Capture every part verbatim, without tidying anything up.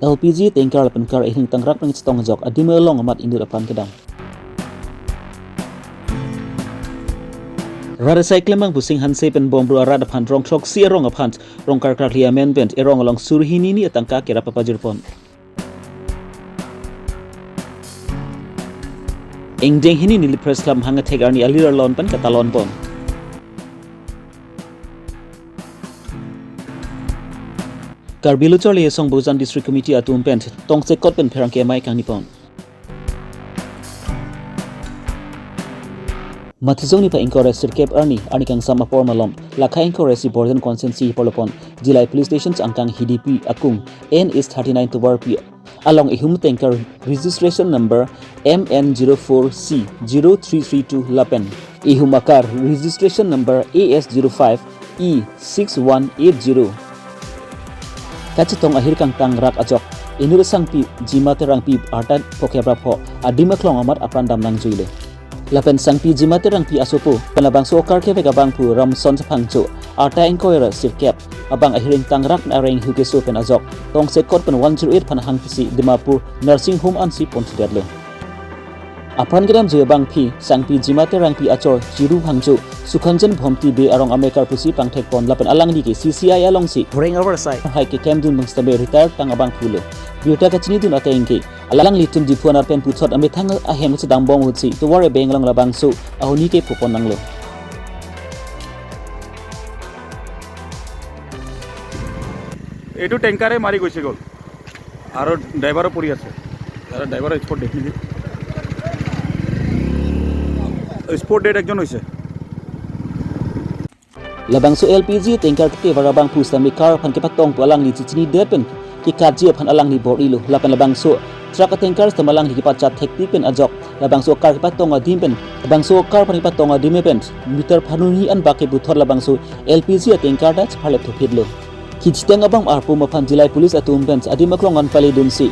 L P G tanker lapen car ahireng tangrak nangchetong ajok adim along amat inut apran kedam. Rat asai klembang Bhusing Hanse pen Bombru arat aphan rong throksi arong aphan rong karkar hli amen pen erong along suri hini ni atangka kerap pajirpon. Ingdeng hini neli Press Club hangathek arni alir alon pen katalonpon. Karbi Lo Charli Asong Bohujan District Committee atum pen tongsekot pen pherangke amei kangnipon. Mathijong niphai ingkoi ra sirkep arni, arni kangsam apor malom, lakha ingkoi ra isi Borjan constituency hiparlopon, Dillai Police Station angkang Hidipi akung, N H thirty-nine tovarpi along ihum tanker registration number M N zero four C zero three three two lapen ihum a-car registration number A S zero five E six one eight zero kachetong ahir kangtangrak ajok inut sangpi Jima Terangpi arta phokep ra pho adim aklong amat apran dam nangjuilo. Lapen sangpi Jima Terangpi asopo pen labangso a-car kevek abangphu Ramson Sephangcho arta ingkoi ra sirkep abang ahireng tangrak areng hu keso pen ajok tongsekot pen one zero eight aphan hangpisi Dimapur Nursing Home ansi ponthu detlo. Apran kedamjui abangpi sangpi Jima Terangpi achor Chiru Phangcho Sukhanjan Bhomti Bey arong amekar pusi pangthekpon lapen alangli ke C C I alongsi horeng avarsai hai keklemdun bang sitame retired tang abangphulo. Birta kachinidun ateng ke alanglitum Diphu anat pen puthot amethang ahem chedambom ahutsi tovar ebeng along labangso ahuni ke pupon nanglo. এইটো টেংকাৰে মাৰি গুচি গ'ল আৰু ড্ৰাইভাৰো পৰি আছে। ড্ৰাইভাৰৰ spot death নেকি? Spot death একজন হৈছে। Labangso L P G tanker kevar abangphu sitame car aphan kepatong pu alangli chechinidet pen kekatji aphan alangli bor-ilo lapen labangso truck a-tanker sitame alangli kepachat thektik pen ajok labangso car kepatong adim pen labangso car aphan kepatong adim pen meter pharo hini anbak ke puthot labangso L P G a-tanker ta chepharlep thuphitlo. Kechiteng abang arpum aphan Dillai Police atum pen adim aklong an paledunsi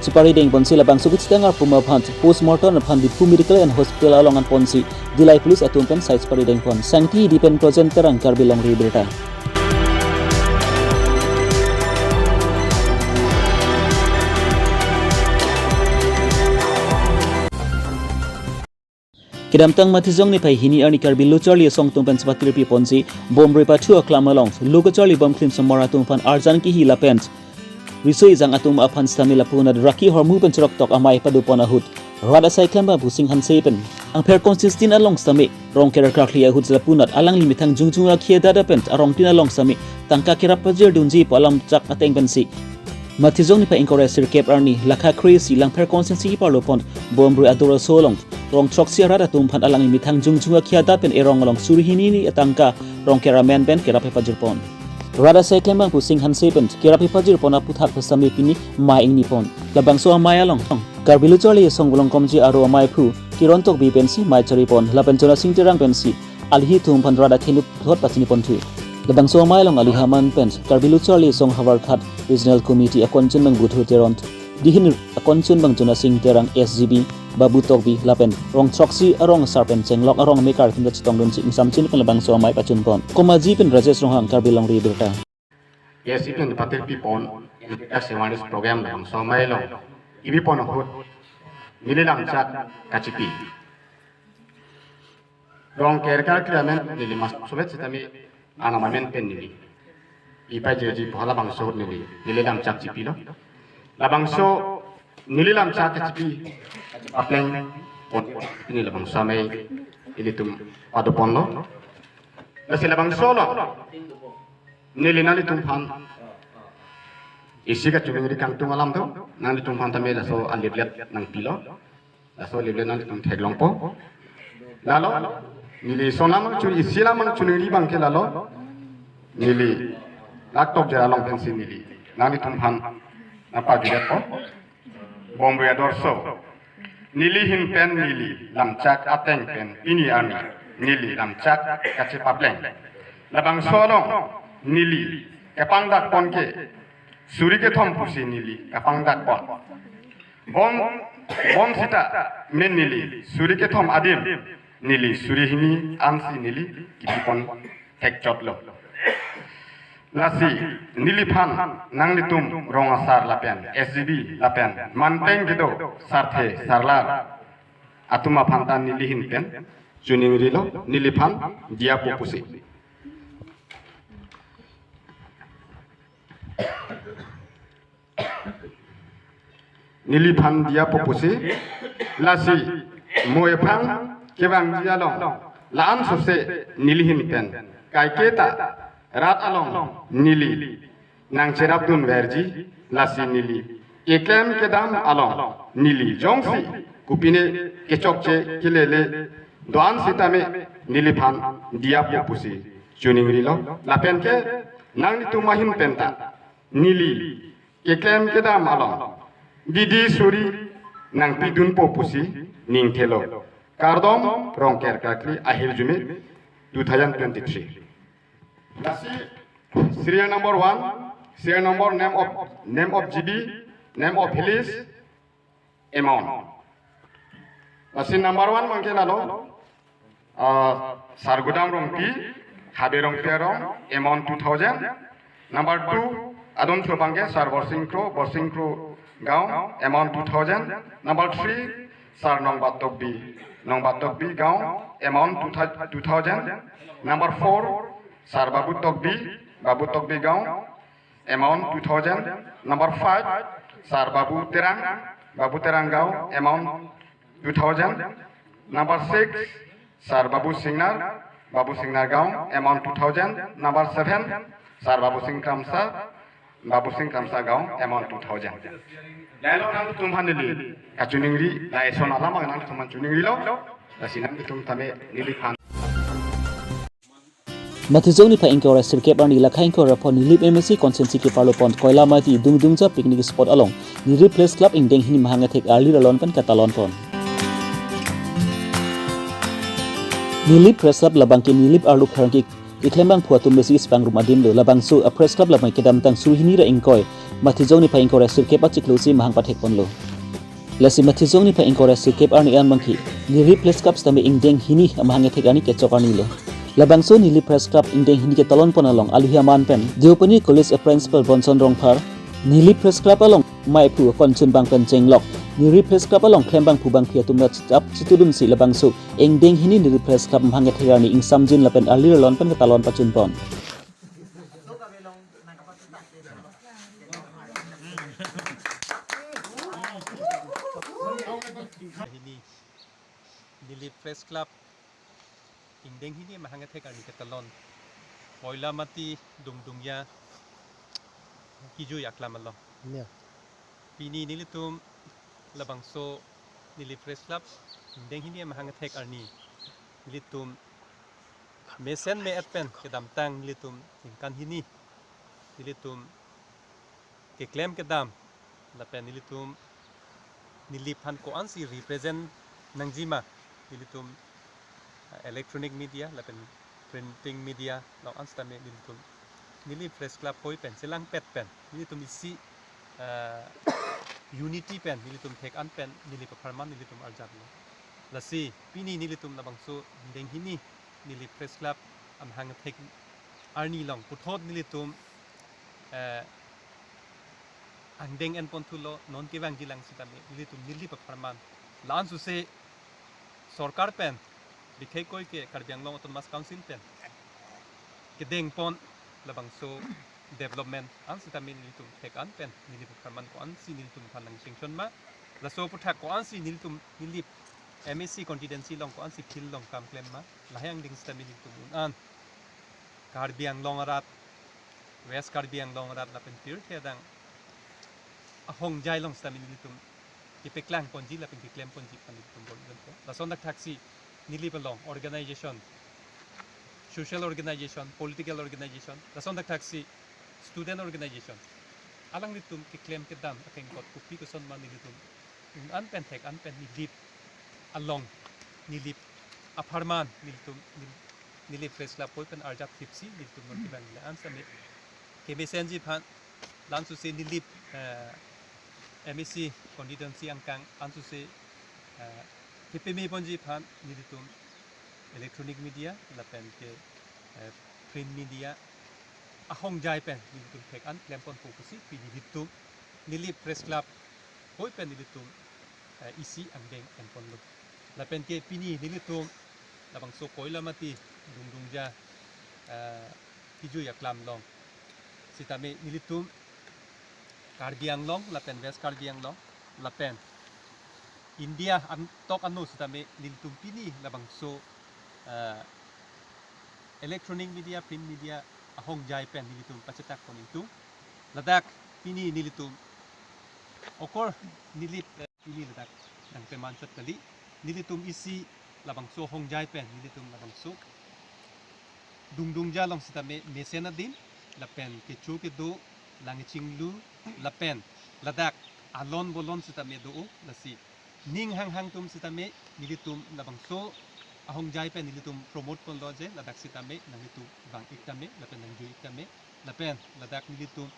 chepari dengponsi labangso kechiteng arpum aphan postmortem aphan Diphu Medical and Hospital along anponsi Dillai Police atum pen sai chepari dengpon. Sangti Hidi pen Projen Terang, Karbi Longri Abirta. Kedamtang Mathijong niphai hini arni Karbi Lo Charli Asong atum pen chepatirpiponsi Bomrui pathu aklam along lo kacharli bom klimsomar atum aphan arjan kihi lapen riso ejang atum aphan sitame lapu anat raki hormu pen cheroktok amei padopon ahut rat asai klembang Bhusing Hanse pen Langpher constituency along sitame rong kerap karkli ahut lapu anat alangli methang jongjong akhei adat pen arongtin along sitame tangka kerap pajirdunji pu alam chak ateng pensi Mathijong niphai ingkoi ra sirkep arni lakha kre-isi Langpher constituency hiparlopon Bomrui ador aso along rong throksi arat atum aphan alangli methang jongjong akhei adat pen erong along suri hini ni atangka rong kerap amen pen kerap pajirpon. Rat asai klembang Bhusing Hanse pen kerap pajirpon aputhak sitame pini mei ingnipon. Labangso amei along Karbi Lo Charli Asong Volongkomji aro ameiphu Kiron Tokbi pensi mei charipon lapen Jonasing Terang pensi alihi atum aphan rat akhei inut thot pachiniponthu. Labangso amei along alihi aman pen Karbi Lo Charli Asong Howraghat Regional Committee akonchunbang Budhu Teron, dihin akonchunbang Jonasing Terang S G B, Babu Tokbi lapen rong throksi arong asar pen chenglok arong amekar atum ta chetongdunsi ingsamchin pen labangso amei pachunpon. Komaji pen Rajesh Ronghang, Karbi Longri Abirta. Yes, itum patirpipon, awareness program labangso amei along kepipon ahut neli lamchak kachipi. Rong kerap karkli amen neli mas sulet sitame anam amen pen neli pipajirji pu halabangso ahut neli, neli lamchak chipilo. Labangso neli lamchak kachipi papleng pon neli labangso amei ilitum padoponlo. Lasi labangso lo neli nanglitum aphan isi kachiningri kangtung alam do, nanglitum aphan tame laso aliplet nangpilo. Laso aliplet nanglitum theklongpo. Lalo neli sonam nangchun, isi lam nangchiningri abang ke lalo neli Laktok Jera along pensi neli nanglitum aphan nangpajudetpo. Bomrui ador aso, neli ahin pen neli lamchak ateng pen pini arni neli lamchak kachepapleng. Labangso along neli kepangdakpon ke suri kethom pusi neli kepangdakpon. Bom, bom sita men neli suri kethom adim neli suri hini ansi neli kepipon thekchotlo. Lasi neliphan nanglitum rong asar lapen S G B lapen manteng kedo sarthe sarlar atum aphan ta nelihin pen chuningrilo, neliphan diyapo pusi. Neliphan diyapo pusi, lasi mo ephrang kevangji along la-an sose nelihin pen kaiketa rat along neli nangcherapdunverji, lasi neli keklem kedam along neli jongsi kopine kechokche kelele do-an sitame neliphan diyapo pusi chuningrilo. Lapen ke nanglitum ahin pen ta neli keklem kedam along didi suri nangpidunpo pusi ningthelo. Kardom, Rongker Krakli ahirjume two thousand twenty-three. Lasi serial number one, serial number, name of, name of G B, name of village, amount. Lasi number one abangke lalo, ah, Sargudam Rongpi, Habe Rongpi arong, amount two thousand. Number two, adon thu abangke Sar Borsing Kro, Borsing Kro Gaon, amount two thousand. Number three, Sar Nongbat Tokbi, Nongbat Tokbi Gaon, amount two thou-, two thousand. Number four, Sar Babu Tokbi, Babu Tokbi Gaon, amount two thousand. Number five, Sar Babu Terang, Babu Terang Gaon, amount two thousand. Number six, Sar Babu Singnar, Babu Singnar Gaon, amount two thousand. Number seven, Sar Babu Sing Kramsa, Babu Sing Kramsa Gaon, amount two thousand. Lailo nangtum aphan neli kachuningri, lason alam nangtum aphan chuningrilo, lasi nangtum tame neliphan. Matijong niphai ingkoi ra sirkep arni lakha ingkoi ra pho Nilip M A C constituency keparlo pon Koilamati Dungdungja picnic spot along Nilip Press Club ingdeng hini mahang athek arli ralon pen katalon pon. Nilip Press Club labangke Nilip arlo pherangke keklem bangphu atum besi isi pangrum adim lo. Labangso a Press Club labang kedamtang suri hini ra ingkoi Matijong niphai ingkoi ra sirkep achiklo si mahang pathek ponlo. Lasi Matijong niphai ingkoi ra sirkep arni an abangke Nilip Press Club sitame ingdeng hini amahang athek arni kechok arni lo. Labangso Nilip Press Club ingdeng hini ketalon pon along aluhi aman pen Deopani College a Principal Bonson Rongphar, Nilip Press Club along maiphu akon chunbang pen chenglok, Nilip Press Club along klem bangphu bangphi atum ta chitap chitudun si labangso ingdeng hini Nilip Press Club amahang athek arni ingsamjin lapen arli ralon pen katalon pachun pon. Hini Nilip Press Club ingdeng hini mahang athek arni ketalon Koilamati Dungdungja kijui aklam along. Ya. Pini nelitum labangso Nilip Press Club ingdeng hini mahang athek arni nelitum mesen me-et pen kedamtang nelitum ningkan hini nelitum keklem kedam lapen nelitum Nilip aphan ko-ansi represent nangjima, nelitum, uh, electronic media lapen printing media along an sitame nelitum Nilip Press Club hoi pen chelangpet pen nelitum isi, uh, unity pen nelitum thek an pen Nilip apharman nelitum arjaplo. Lasi pini nelitum labangso ingdeng hini Nilip Press Club amahang athek arni along puthot nelitum, eh, angdeng en pon thulo, non kevangji lang sitame nelitum Nilip apharman la-an sose sorkar pen, bikhekoi ke Karbi Anglong Autonomous Council pen kedeng pon labangso development an sitame nelitum thek an pen Nilip apharman ko-ansi nelitum aphan nangchengchon ma, laso aputhak ko-ansi nelitum Nilip M A C constituency along ko-ansi field along kam klem ma, lahai angdeng sitame nelitum un-an Karbi Anglong arat, West Karbi Anglong arat lapen pirthe adang ahongjai along sitame nelitum kepeklang ponji lapen keklem ponji aphan nelitum bor-i ponpo. Lason thakthaksi Nilip along organization, social organization, political organization, lason thakthaksi student organization, alanglitum keklem kedam akengkot kopi koson ma nelitum un-an pen thek an pen Nilip along, Nilip apharman nelitum Nil-, Nilip Press Club hoi pen arjap thipsi nelitum non kevang la-an sitame kemesenji aphan, la-an sose Nilip, eh, M A C constituency angkang an sose, eh, kepeme ponji aphan nelitum electronic media lapen ke, eh, print media ahongjai pen nelitum thek an klemponpo pusi pini nelitum Nilip Press Club hoi pen nelitum, eh, isi angdeng enponlo. Lapen ke pini nelitum labangso Koilamati Dungdungja, eh, Tijui aklam along sitame nelitum Karbi Anglong lapen West Karbi Anglong lapen India antok ano sitame nelitum pini labangso, eh, electronic media, print media ahongjai pen nelitum pachetak pon ingtung. Ladak pini nelitum okor Nilip, eh, pini ladak nangpeman chot kali. Nelitum isi labangso ahongjai pen nelitum labangso Dungdungja along sitame mesen adim lapen kecho kedo, lang chinglu lapen ladak alon bolon sitame do-o, lasi ning hanghang atum sitame nelitum labangso ahongjai pen nelitum promote ponlo je ladak sitame nanglitum vang ik tame lapen nangjui ik tame lapen ladak nelitum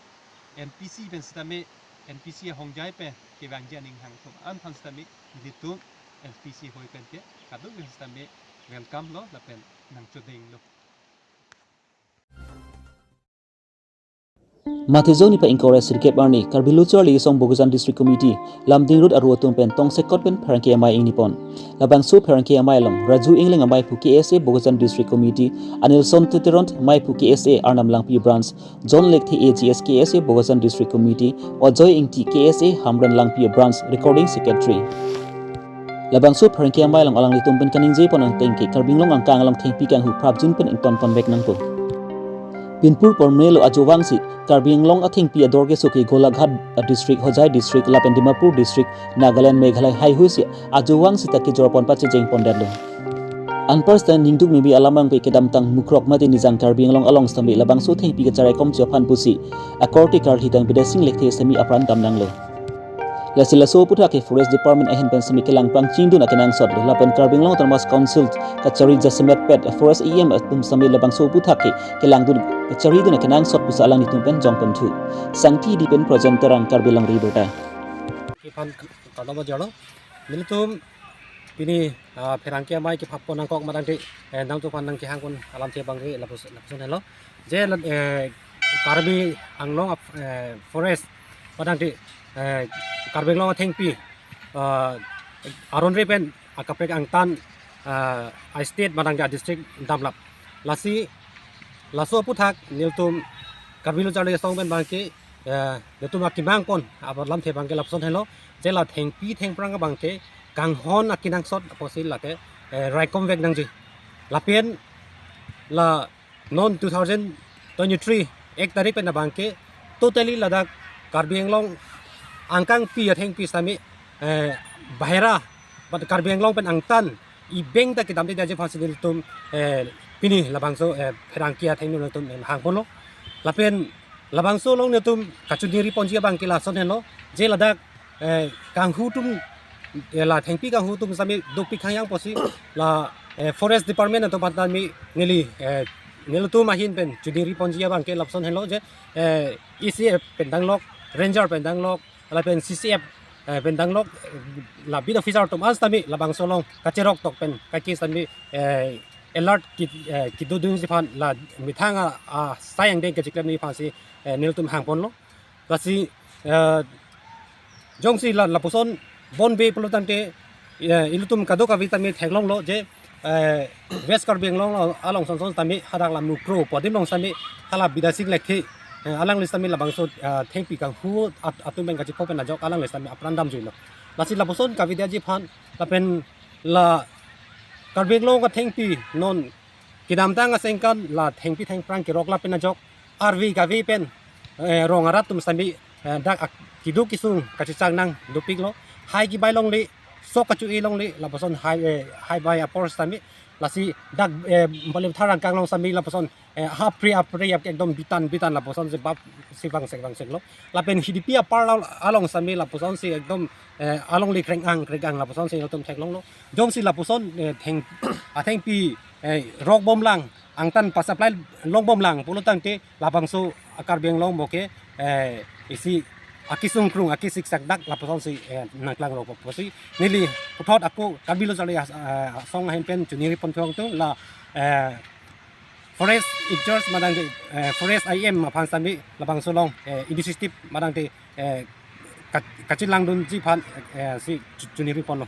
N P C pen sitame, N P C ahongjai pen kevangji aning hang atum an aphan sitame nelitum N P C hoi pen ke kadokave sitame welcome lo lapen nangchodenglo. Matthew Joni pa ingkore sirkep arni Karbi Lo Charli Asong Bokajan District Committee Lumding Road aro atum pen tongsekot pen pherangke amei ingnipon. Labangso pherangke amei along Raju Engleng amei aphu K S A Bokajan District Committee, Anilson Teteron amei aphu K S A Arnam Langpi Branch, John Lekthe A G S K S A Bokajan District Committee, Ajoy Ingti K S A Hamren Langpi Branch Recording Secretary. Labangso pherangke amei along alanglitum pen kaningjepon angtheng ke Karbi Anglong angkang along thengpi kanghu prapjin pen ingtonpon vek nangpo. Pinpur pormelo ajovangsi Karbi Anglong athengpi ador keso ke Golaghat District, Hojai District lapen Dimapur District, Nagaland, Meghalaya haihui si ajovang sita kejorpon pachejengpondetlo. Anpar sita ningduk mimi alam angke kedamtang mukrok mate nijang Karbi Anglong along sitame labangso thengpi kacharaikomji aphan pusi akorte karlitang Bidya Sing Lekthe sitame apran damnanglo. Lasi laso aputhak ke Forest Department ahin pen sitame kelang pangchingdun akenangsot lo lapen Karbi Anglong Autonomous Council kachari jasemet pet Forest E M atum sitame labangso aputhak ke kelangdun kacharidun akenangsot pusi alanglitum pen jongponthu. Sangti di pen Projen Terang, Karbi Longri Abirta. Iphan kardom pajirlo. Nelitum pini, ah, pherangke amei kephapon nangkok matangte, eh, nangtum aphan nangkehangpon alamthe abangke lapus-, lapuson helo. Je la, eh, Karbi Anglong ap-, eh, Forest matangte, eh, Karbi Anglong athengpi, ah, aron re pen akaprek angtan, ah, a-state matangte a-district damlap. Lasi laso aputhak nelitum Karbi Lo Charli Asong pen abangke, eh, nelitum akemangpon alamthe abangke lapuson helo, je la thengpi thengphrang abangke kanghon akenangsot apotsi lake, eh, raikom vek nangji. Lapen la non two thousand twenty-three ek tarik pen abangke totally ladak Karbi Anglong angkangpi athengpi sitame, eh, bahera, but Karbi Anglong pen angtan ibeng ta kedamde detji aphansi nelitum, eh, pini labangso, eh, pherangke athengno nelitum, eh, hangponlo. Lapen labangso along nelitum kachoningriponji abangke lason helo, je ladak, eh, kanghu atum, eh, la thengpi kanghu atum sitame dopik hangyang apotsi la, eh, Forest Department atum aphan tame neli, eh, nelitum ahin pen choningriponji abangke lapuson helo je, eh, E C F pen danglok, Ranger pen danglok, lapen C C F, eh, pen danglok, eh, la beat officer atum an sitame labangso along kacherok tok pen kaki sitame, eh, alert ki, eh, kedodunji aphan la methang a, asai angdeng kacheklemji aphansi, eh, nelitum hangponlo. Lasi, eh, jongsi la, lapuson bonbe pulotangte, eh, ilitum kadokave tame theklonglo je, eh, West Karbi Anglong along, along sonson tame hadak la mukro pu adim along sitame hala Bidya Sing Lekthe, eh, alangli sitame labangso, eh, thengpi kanghu at-, atum pen kachepho pen ajok alangli sitame apran damjuilo. Lasi lapuson kavedetji aphan lapen la Karbi Anglong athengpi non kedamtang asengkan la thengpi thengphrang keroklap pen ajok arve kave pen, eh, rong arat atum sitame, eh, dak ak-, keduk kesung kachechang nang dopiklo. Hai kebai longle, sok kacho-e longle, lapuson hai, eh, hai bai apor sitame, lasi dak, eh, Balethar angkang along sitame lapuson, eh, hapre apre ap ekdom bitan bitan lapusonsi bap si vangsek vangsek lo. Lapen Hidipi apar al-, along sitame lapusonsi ekdom, eh, alongle kreng-ang kreng-ang lapusonsi nelitum theklonglo. Jongsi lapuson, eh, theng, athengpi, eh, rokbomlang, angtan pa-supply longbomlang pulotangte labangso a-Karbi Anglong mo ke, eh, isi akesung krung akesik sakdak lapusonsi, eh, nangklangrokpo pusi neli puthot ako Karbi Lo Charli As-, eh, Asong ahin pen choningriponthu ingtung la, eh, forest in-charge madang te, eh, forest I M aphan sami labangso along, eh, initiative madang te, eh, ka-, kachilangdunji aphan, eh, si chu-, choningri ponlo.